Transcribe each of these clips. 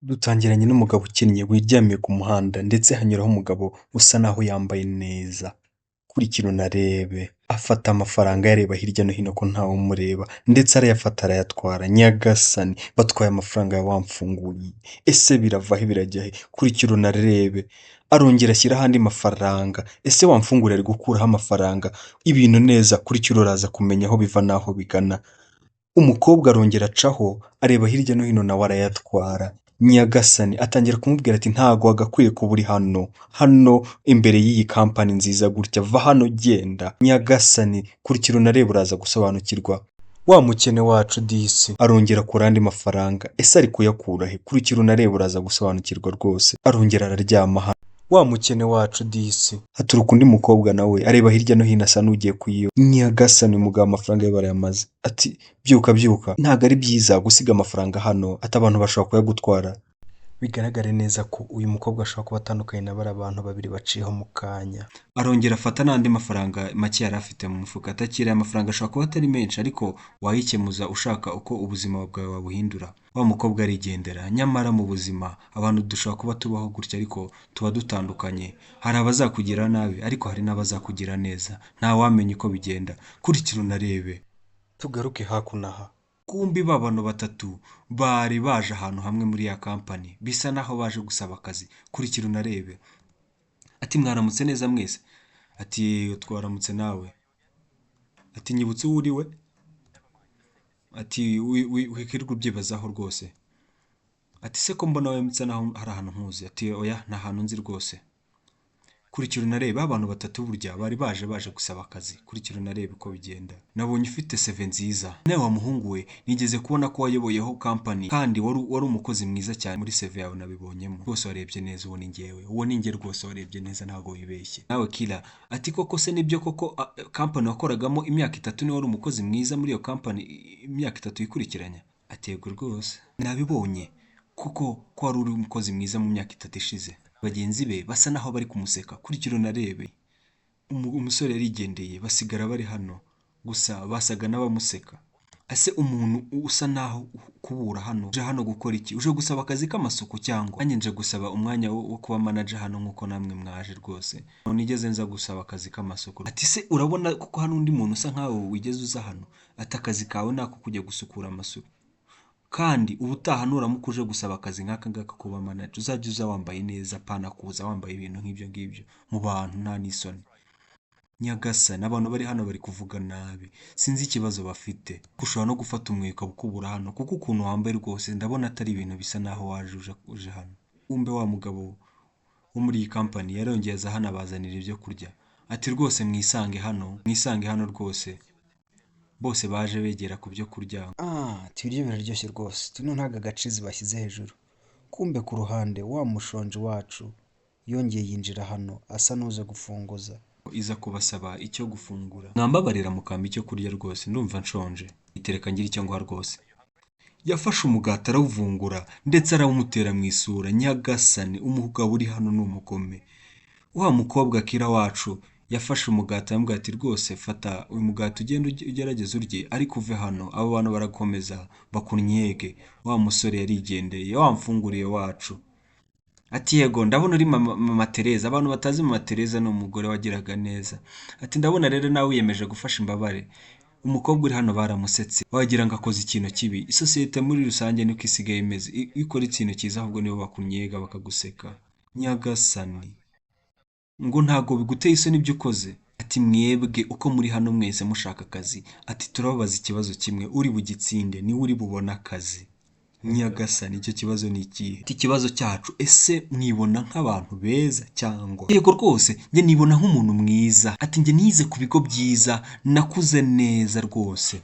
Dutangiranye n'umugabo ukennye wiryamiye ku muhanda ndetse hanyuraho umugabo usa naho yambaye neza. Kurikira unarebe, afata amafaranga ayareba hirya no hino ko ntawe umureba ndetse arayafata arayatwara. Nyagasani, batwaye amafaranga ya wa mfunguriye, ese birava he birajya he? Kurikira unarebe, arongera ashyiraho andi mafaranga, ese wa mfunguriye ari gukuraho amafaranga? Ibintu neza, kurikira uraza kumenya aho biva n'aho bigana. Umukobwa arongera acaho areba hirya no hino nawe arayatwara. Nyagasani atangira kumubwira ati ntago wagakwiye kuba uri hano, hano imbere y'iyi kampani nziza gutya, va hano genda. Nyagasani, kurikira unarebe uraza gusobanukirwa. Wa mukene wacu disi arongera akura andi mafaranga, ese ari kuyakura he? Kurikira unarebe uraza gusobanukirwa rwose. Arongera araryama hano. Wa mukene wacu disi haturuka undi mukobwa nawe areba hirya no hino asa n'ugiye kuyiba. Nyagasani, uyu mugabo amafaranga ye barayamaze. Ati byuka byuka, ntabwo ari byiza gusiga amafaranga hano, ati abantu bashobora kuyagutwara. Bigaragare neza ko uyu mukobwa ashobora kuba atandukanye na bariya bantu babiri baciyeho mu kanya. Arongera afata n'andi mafaranga make yari afite mu mufuka, atakira aya mafaranga ashobora kuba atari menshi ariko wayikemuza ushaka uko ubuzima bwawe wabuhindura. Wa mukobwa arigendera, nyamara mu buzima abantu dushobora kuba tubaho gutya ariko tuba dutandukanye. Hari abazakugira nabi ariko hari n'abazakugira neza, ntawamenya uko bigenda. Kurikira unarebe. Tugaruke hakuno aha. Kumbi ba bantu batatu bari baje ahantu hamwe muri ya kampani, bisa naho baje gusaba akazi. Kurikira unarebe. Ati mwaramutse neza mwese. Ati twaramutse nawe. Ati nyibutse uwo uri we. Ati wikirirwa ubyibazaho rwose. Ati se ko mbona wemutse naho hari ahantu nkuzi. Ati oya nta hantu nzi rwose. Kurikira unarebe abantu batatu burya bari baje baje gusaba akazi. Kurikira unarebe uko bigenda. Nabonye ufite CV nziza. Nawe wa muhungu we nigeze kubona ko wayoboyeho kampani kandi wari umukozi mwiza cyane muri CV yawe nabibonyemo. Rwose warebye neza uwo ni njyewe. Uwo ni njye rwose warebye neza ntabwo wibeshye. Nawe Kira ati koko se nibyo koko kampani wakoragamo imyaka 3 niwe wari umukozi mwiza muri iyo kampani imyaka 3 ikurikiranya? Ati yego rwose. Nabibonye kuko ko wari uri umukozi mwiza mu myaka 3 ishize. Bagenzi be basa naho bari kumuseka. Kurikira unarebe. Umusore yarigendeye basigara bari hano gusa basaga n'abamuseka. Ese umuntu usa naho kubura hano uje hano gukora iki? Uje gusaba akazi k'amasuku cyangwa? Nanjye nje gusaba umwanya wo kuba manager hano nk'uko namwe mwaje rwose. Nigeze nza gusaba akazi k'amasuku. Ati se urabona kuko hano undi muntu usa nkawe wigeze uza hano? Ati akazi kawe nako kujya gusukura amasuku. Kandi ubutaha nuramuka uje gusaba akazi nk'aka ngaka kuba manager uzajya uza wambaye neza, pana kuza wambaye ibintu nk'ibyo ngibyo mu bantu nta n'isoni. Nyagasani, abantu bari hano bari kuvuga nabi, sinzi ikibazo bafite. Ushobora no gufata umweyo ukawukubura hano kuko ukuntu wambaye rwose ndabona atari ibintu bisa naho waje uje hano. Kumbe wa mugabo wo muri iyi kampani yarongeye aza hano abazanira ibyo kurya. Ati rwose mwisange hano, mwisange hano rwose. Bose baje begera ku byo kurya. Ati ibiryo biraryoshye rwose, tuno ntago agacizi bashyize hejuru. Kumbe ku ruhande wa mushonji wacu yongeye yinjira hano asa n'uza gufunguza. Iza kubasaba icyo gufungura. Mwambabarira mukampa icyo kurya rwose ndumva nshonje. Itereka ngira icyo nguha rwose. Yafashe umugati arawuvungura ndetse arawumutera mu isura. Nyagasani, umugabo uri hano ni umugome. Wa mukobwa Kira wacu yafashe umugati aramubwira ati rwose fata uyu mugati ugende ugerageze urye ariko uve hano, abo bantu barakomeza bakunyege. Wa musore yarigendeye, wa mfunguriye wacu. Ati yego ndabona uri mama Tereza. Abantu batazi mama Tereza ni umugore wagiraga neza. Ati ndabona rero nawe wiyemeje gufasha imbabare. Umukobwa uri hano baramusetse wagira ngo akoze ikintu kibi. Isosiyete muri rusange niko isigaye imeze, iyo ukora ikintu cyiza ahubwo nibo bakunyega bakaguseka. Nyagasani, ngo ntago biguteye isoni ibyo ukoze. Ati mwebwe uko muri hano mwese mushaka akazi. Ati turababaza ikibazo kimwe, uri bugitsinde niwe uri bubone akazi. Nyagasani, icyo kibazo ni ikihe? Ati ikibazo cyacu, ese mwibona nk'abantu beza cyangwa? Yego rwose njye nibona nk'umuntu mwiza. Ati njye nize ku bigo byiza, nakuze neza rwose.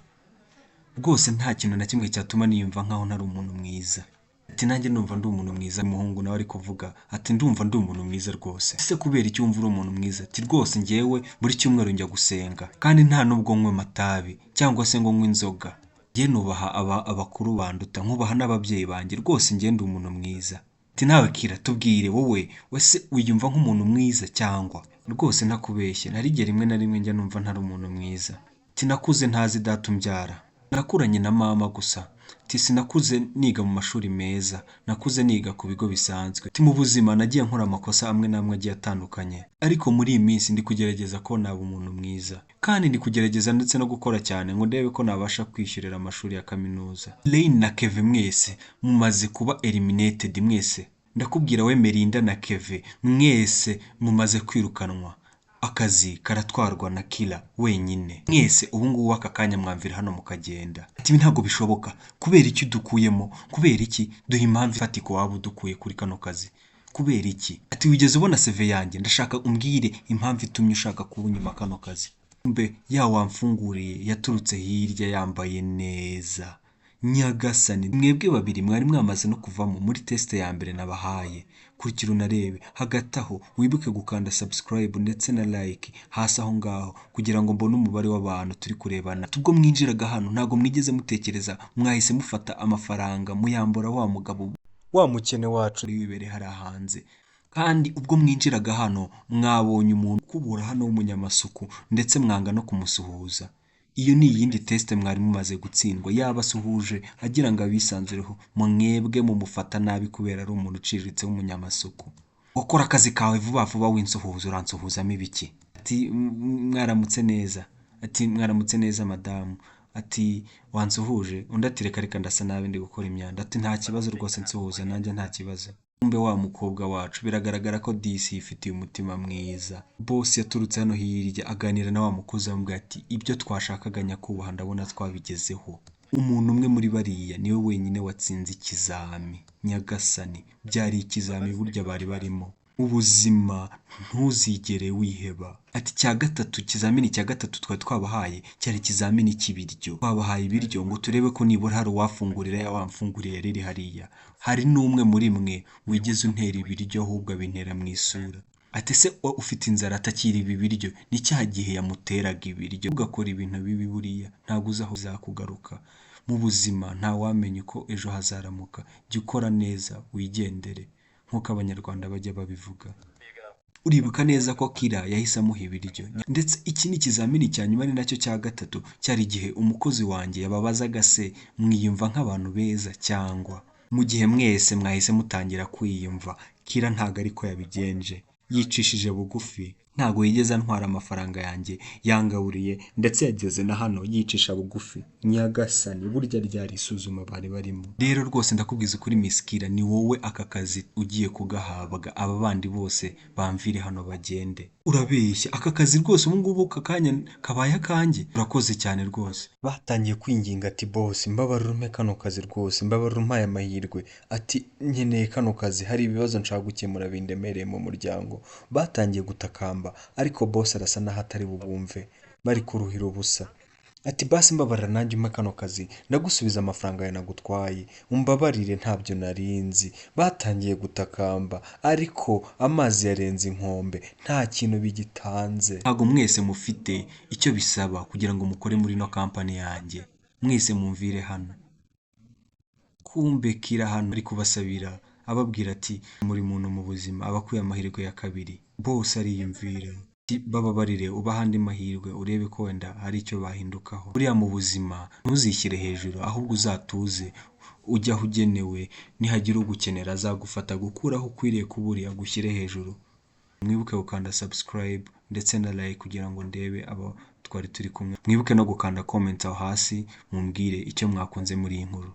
Rwose nta kintu na kimwe cyatuma niyumva nkaho ntari umuntu mwiza. Ati nanjye ndumva ndi umuntu mwiza. Umuhungu nawe ari kuvuga ati ndumva ndi umuntu mwiza rwose. Ese kubera iki wumva uri umuntu mwiza? Ati rwose njyewe buri cyumweru njya gusenga kandi nta nubwo nywa amatabi cyangwa se ngo nywe inzoga. Njye nubaha abakuru banduta, nkubaha n'ababyeyi banjye, rwose njye ndi umuntu mwiza. Ati nawe Kira tubwire wowe wese wiyumva nk'umuntu mwiza cyangwa? Rwose ntakubeshye, narigera rimwe na rimwe njya numva ntari umuntu mwiza. Ati nakuze ntazi data umbyara, nakuranye na mama gusa. Ati sinakuze niga mu mashuri meza, nakuze niga ku bigo bisanzwe. Ati mu buzima nagiye nkora amakosa amwe n'amwe agiye atandukanye, ariko muri iyi minsi ndi kugerageza ko naba umuntu mwiza, kandi ndi kugerageza ndetse no gukora cyane ngo ndebe ko nabasha kwishyurira amashuri ya kaminuza. Lane na Keve mwese mumaze kuba eliminated mwese, ndakubwira we Melinda na Keve mwese mumaze kwirukanwa, akazi karatwarwa na Kira wenyine. Mwese ubu ngubu aka kanya mwamvira hano mukagenda. Ati ibi ntabwo bishoboka, kubera iki udukuyemo? Kubera iki? Duha impamvu ifatika waba udukuye kuri kano kazi. Kubera iki? Ati wigeze ubona CV yanjye? Ndashaka umbwire impamvu itumye ushaka kunyima kano kazi. Mbe ya wamfunguriye yaturutse hirya yambaye neza. Nyagasani, mwebwe babiri mwari mwamaze no kuvamo muri test ya mbere nabahaye. Kurikira unarebe, hagati aho wibuke gukanda subscribe ndetse na like hasi aho ngaho kugira ngo mbone umubare w'abantu turi kurebana. Ubwo mwinjiraga hano ntabwo mwigeze mutekereza, mwahise mufata amafaranga muyambura wa mugabo wa mukene wacu wibereye hariya hanze. Kandi ubwo mwinjiraga hano mwabonye umuntu ukubura hano w'umunyamasuku ndetse mwanga no kumusuhuza. Iyo ni iyindi test mwari mumaze gutsindwa, yaba asuhuje agira ngo abisanzureho, mwebwe mumufata nabi kubera ari umuntu uciriritse w'umunyamasuku. Ukora akazi kawe vuba vuba winsuhuza, uransuhuzamo ibiki? Ati mwaramutse neza, ati mwaramutse neza madamu, ati wansuhuje? Undi ati reka reka ndasa nabi ndi gukora imyanda. Ati nta kibazo rwose nsuhuza nanjye nta kibazo. Kumbe wa mukobwa wacu biragaragara ko disi yifitiye umutima mwiza. Boss yaturutse hano hirya aganira na wa mukozi amubwira ati ibyo twashakaga nyakubahwa ndabona twabigezeho. Umuntu umwe muri bariya niwe wenyine watsinze ikizami. Nyagasani, byari ikizami burya bari barimo. Ubuzima ntuzigere wiheba. Ati cya gatatu, ikizamini cya gatatu twari twabahaye cyari ikizamini cy'ibiryo. Twabahaye ibiryo ngo turebe ko nibura hari uwafungurira ya wamfunguriye riri hariya. Hari n'umwe muri mwe wigeze untera ibiryo ahubwo abintera mu isura. Ati se ufite inzara atakira ibi biryo? Ni cya gihe yamuteraga ibiryo. Ugakora ibintu bibi buriya ntabwo uzi aho bizakugaruka. Mu buzima ntawamenya uko ejo hazaramuka. Jya ukora neza wigendere nk'uko abanyarwanda bajya babivuga. Uribuka neza ko Kira yahise amuha ibiryo. Ndetse iki ni ikizamini cya nyuma ari nacyo cya gatatu, cyari igihe umukozi wanjye yababazaga se mwiyumva nk'abantu beza cyangwa mu gihe mwese mwahise mutangira kwiyumva. Kira ntabwo ariko yabigenje, yicishije bugufi, ntabwo yigeze antwara amafaranga yanjye, yangaburiye ndetse yageze na hano yicisha bugufi. Nyagasani, burya ryari isuzuma bari barimo. Rero rwose ndakubwiza ukuri Miss Kira, ni wowe aka kazi ugiye kugahabwa, aba bandi bose bamvire hano bagende. Urabeshya, aka kazi rwose ubu ngubu aka kanya kabaye akanjye. Urakoze cyane rwose. Batangiye kwinginga ati boss mbabarira umpe kano kazi rwose, mbabarira umpaye amahirwe. Ati nkeneye kano kazi, hari ibibazo nshaka gukemura bindemereye mu muryango. Batangiye gutakamba ariko boss arasa naho atari bubumve, bari kuruhira ubusa. Ati basi mbabarira nanjye umpe kano kazi, ndagusubiza amafaranga yawe nagutwaye, umbabarire ntabyo narinzi. Batangiye gutakamba ariko amazi yarenze inkombe, nta kintu bigitanze. Ntabwo mwese mufite icyo bisaba kugira ngo mukore muri ino kampani yanjye, mwese mumvire hano. Kumbe Kira hano ari kubasabira ababwira ati muri muntu mu buzima aba akwiye amahirwe ya kabiri. Bose ariyumvira bababarire ubahe andi mahirwe urebe ko wenda hari icyo bahindukaho. Buriya mu buzima ntuzishyire hejuru ahubwo uzatuze ujye aho ugenewe, nihagira ugukenera azagufata gukura aho ukwiriye kuba uri agushyire hejuru. Mwibuke gukanda subscribe ndetse na like kugira ngo ndebe abo twari turi kumwe. Mwibuke no gukanda comment aho hasi mumbwire icyo mwakunze muri iyi nkuru.